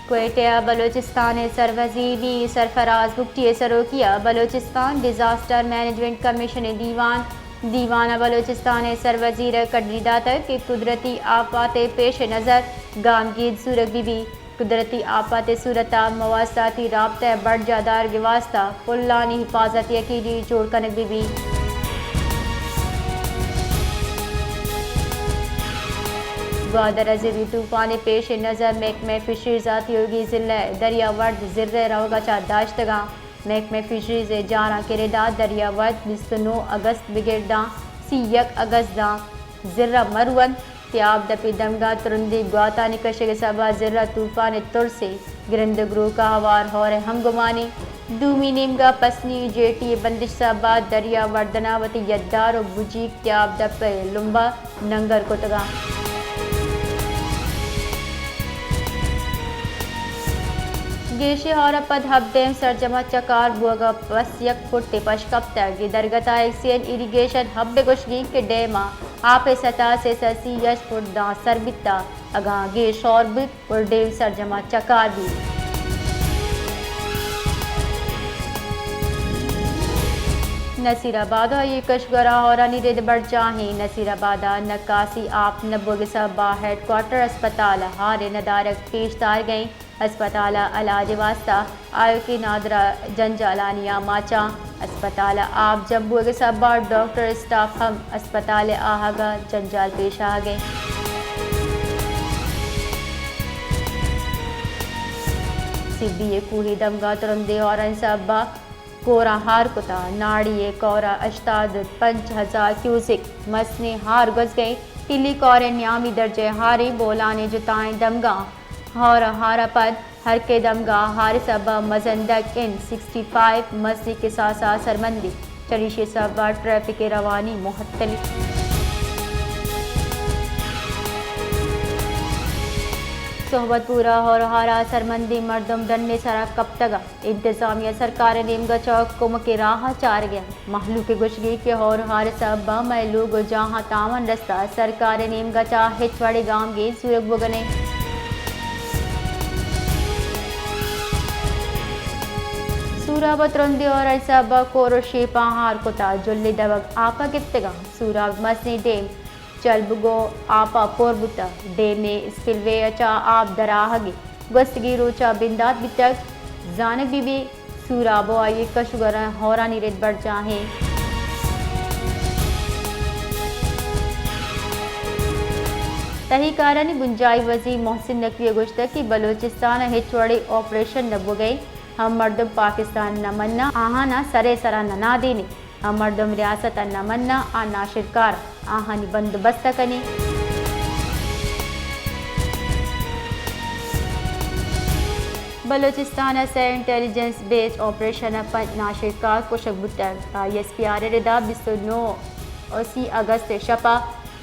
کوئٹہ ءَ بلوچستان ءِ سروزیر میر سرفراز بگٹی ءِ سروکی ءَ بلوچستان ڈیزاسٹر مینجمنٹ کمیشن ءِ دیوان، دیوان ءَ بلوچستان ءِ سروزیر ءَ کڈنی داتگ کہ قدرتی آپات ءِ پیش نظر گامگیج زورگ بہ بیت۔ قدرتی آپات ءِ صورت ءَ مواصلاتی رابطہ ءِ برجاہ دارگ ءِ واستہ پلانی حفاظت یقینی جوڑ کنگ بہ بیت۔ گوادر ءَ زرّی طوفان ءِ پیش نظر محکمہ فشریز ءَ تیوگی ضلع ءِ دریا ورد زر ءِ روگ ءَ چہ داشتگ اَنت۔ محکمہ فشریز ءِ جاراں کہ ردا دریا ورد بیست ءُ نو اگست بگر داں سی یک اگست داں زر ءَ مہ رونت۔ تیاب دپ ءِ دمگ ءَ ترندیں گواتانی کشگ ءِ سبب ءَ زر ءَ طوفان ءِ ترس ءِ گرند ءُ گروک ءَ ہوار ہور ءِ ہمگمانی۔ دومی نیمگ ءَ پسنی جیٹی ءِ بندش ءِ سبب ءَ دریا وردن ءَ وتی یدار ءُ بجیک تیاب دپ ءِ لمب ءَ ننگر کتگ اَنت۔ گیش ءِ ہور ءَ پد ہب ڈیم سرجم ءَ چکار بوگ ءَ پس یک فٹے پش کپتگ۔ اے درگت ءَ ایکسین ایریگیشن ہب ءِ گوشگ اِنت کہ ڈیم ءَ آپ ءِ سطح سے سد سی ہشت فٹ داں سر بیتگ۔ اگاں گیش ہور بیت، گڑا ڈیم سرجم ءَ چکار بیت۔ نصیر آباد ءَ آئی ءِ کشور ءَ ہورانی رد برجاہ اِنت۔ نصیر آباد ءَ نکاسی آپ نہ بوگ ءِ سبب ءَ ہیڈ کوارٹر اسپتال ءَ ہار ءِ ندارگ پیش دارگ ءَ اِنت۔ اسپتال ءَ علاج ءِ واستہ آیوکیں نادراہ جنجالانی آماچ اَنت۔ اسپتال ءَ آپ جم بوگ ءِ سبب ءَ ڈاکٹر اسٹاف ہم اسپتال ءِ آہگ ءَ جنجال پیش آہگ ءَ اِنت۔ سبی ءِ کوہی دمگ ءَ ترندیں ہورانی سبب ءَ کوراں ہار کتگ۔ ناڑی ءِ کور ءَ ہشتاد ءُ پنچ ہزار کیوسک مزنیں ہار گوزگ ءَ اِنت۔ تلی کور ءِ نیامی درجہ ءِ ہارے بولان ءِ جتائیں دمگاں ہور ءَ ہار ءَ پد ہرک ءِ دمگ ءَ ہار ءِ سبب ءَ مزن دگ این سکسٹی فائیو مزنیں کساس ءَ اثرمندی، چریشی ءِ سبب ءَ ٹریفک ءِ روانی مہتل۔ صحبت پور ءَ ہور ءُ ہار ءَ اثرمندیں مردم ڈن ءِ سر ءَ کپتگ اَنت۔ انتظامیہ سرکار ءِ نیمگ ءَ چہ کمک ءِ راہ ءَ چارگ ءَ اَنت۔ مہلوک ءِ گوشگ اِنت کہ ہور ءُ ہار ءِ سبب ءَ مئے لوگ ءُ جاہاں تاوان رستہ، سرکار ءِ نیمگ ءَ چہ ہچ وڑیں گامگیج زورگ بوگ ءَ نہ اِنت۔ سوراب ءَ ترندیں ہورانی سبب ءَ کور ءُ شیپاں ہار کتگ، جلیں دمگ آپ ءَ گپتگ اَنت۔ سوراب مزنیں ڈیم چلبگ ءَ آپ ءَ پُر بوتگ۔ ڈیم ءِ اسپل وے ءَ چہ آپ در آہگ ءَ گوستگیں روچ ءَ بندات بیتگ۔ زانگ بہ بیت سوراب ءُ آئی ءِ کشوراں ہورانی رد برجاہ اِنت۔ تہی کارانی بنجاہی وزیر محسن نقوی ءَ گوشتگ کہ بلوچستان ءَ ہچ وڑیں آپریشن نہ بوگ ءَ اِنت، ہم مردم پاکستان نہ مناں، آہاناں سر ءِ سرا نہ نادینیں۔ آ مردم ریاست ءَ نہ مناں، آ ناشرکار، آہانی بندوبست ءَ کنیں۔ بلوچستان ءَ سئے انٹیلیجنس بیسڈ آپریشن ءَ پنچ ناشرکار کشگ بوتگ۔ آئی ایس پی آر ءِ ردا بیست ءُ نو ءُ سی اگست ءِ شپ ءَ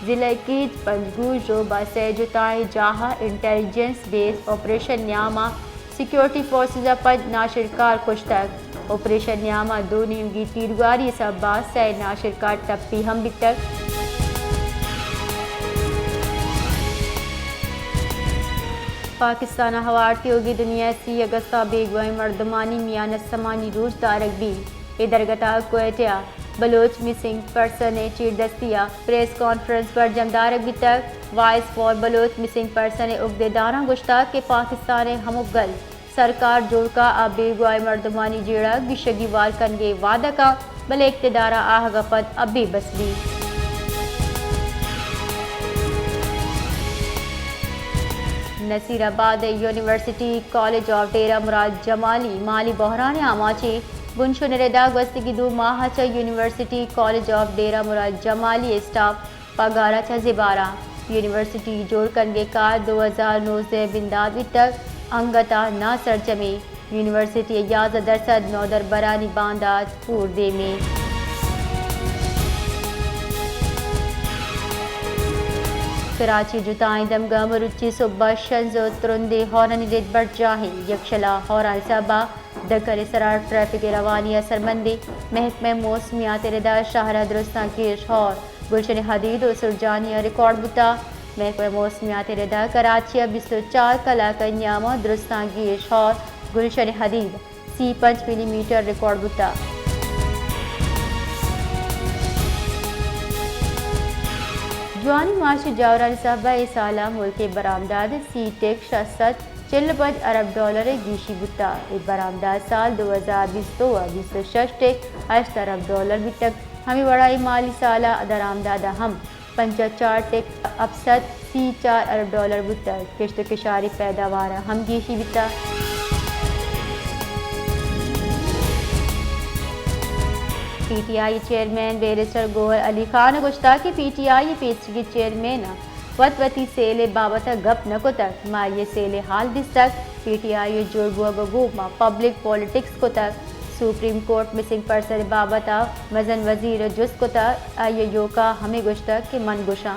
ضلع کیچ پنجگور ژوب ءَ سئے جتائیں جاہ ءَ انٹیلیجنس بیسڈ آپریشن ءِ نیام ءَ سیکورٹی فورسز ءَ پنچ ناشرکار کشتگ۔ آپریشن ءِ نیام ءَ دو نیمگی تیرگواری ءِ سبب ءَ سئے ناشرکار ٹپی ہم بیتگ۔ پاکستان ءَ ہوار تیوگیں دنیا ءَ سی اگست ءَ بیگواہیں مردمانی میان ءَ سمانی روچ دارگ بیت۔ اے درگت ءَ کوئٹہ ءَ بلوچ مسنگ پرسن ءِ چیردستی ءَ پریس کانفرنس برجم دارگ بیتگ۔ Voice for Baloch missing person ءِ عہدیداراں گوشتگ کہ پاکستان ءِ ہمک گل سرکار جوڑ کن ءُ بیگواہیں مردمانی جیڑہ گیشگی وار کنگ ءِ وعدہ کن، بلے اقتدار ءَ آہگ ءَ پد ءَ بے بس بیت۔ نصیر آباد ءِ یونیورسٹی کالج آف ڈیرہ مراد جمالی مالی بحران ءِ آماچ اِنت۔ بنشون ءِ ردا گوستگیں دو ماہ ءَ چہ یونیورسٹی کالج آف ڈیرہ مراد جمالی ءِ اسٹاف پگار ءَ چہ زبھر اَنت۔ یونیورسٹی جوڑ کنگ ءِ کار دو ہزار نوزدہ ءَ بندات بیتگ، انگت ءَ ناسرجم اِنت۔ یونیورسٹی ءِ یازدہ درسد نودربرانی باندات پُر دیم اِنت۔ کراچی ءِ جتائیں دمگاں مروچی سہب ءَ شنز ءُ ترندیں ہورانی رد برجاہ اِنت۔ یکشل ءَ ہورانی سبب ءَ ڈگار ءِ سرا ٹریفک ءِ روانی ءَ اثرمندی۔ محکمہ موسمیات ءِ ردا شہر ءَ درستاں گیش ہور گلشن حدید ءُ سرجانی ءَ ریکارڈ بوتگ۔ محکمہ موسمیات ءِ ردا کراچی ءَ بیست ءُ چار کلاک ءِ نیام ءَ درستاں گیش ہور، گلشن حدید سی ءُ پنچ ملی میٹر ریکارڈ بوتگ۔ جوانیں معاشی جاورانی سبب ءَ اے سال ءَ ملک ءِ برآمدات سی ٹیک شش سد چل ءُ پنچ ارب ڈالر ءِ گیشی بوتگ۔ اے برآمدات سال دو ہزار بیست ءُ دو ءَ بیست ءُ شش ٹیک ہشت ارب ڈالر بوتگ۔ ہمے وڑا اے مالی سال ءِ درآمدات ءَ ہم پنجاہ ءُ چار ٹیک ہپت سد سی ءُ چار ارب ڈالر بوتگ۔ کشت ءُ کشاری پیداوار ءَ ہم گیشی بوتگ۔ P T I chairman barrister Gohar Ali Khan ءَ گوشتگ کہ پی ٹی آئی پیسریگیں چیئرمین ءَ وت وتی سیل ءِ بابت ءَ گپ نہ کتگ، ماہی ءِ سیل ءِ ہال دیستگ۔ پی ٹی آئی ءِ جوڑ بوگ ءَ گوں ما پبلک پالیٹکس کتگ۔ سپریم کورٹ مسنگ پرسن ءِ بابت ءَ مزن وزیر ءَ جست کتگ، آئی ءَ ایوکا ہمے گوشتگ کہ من گوشاں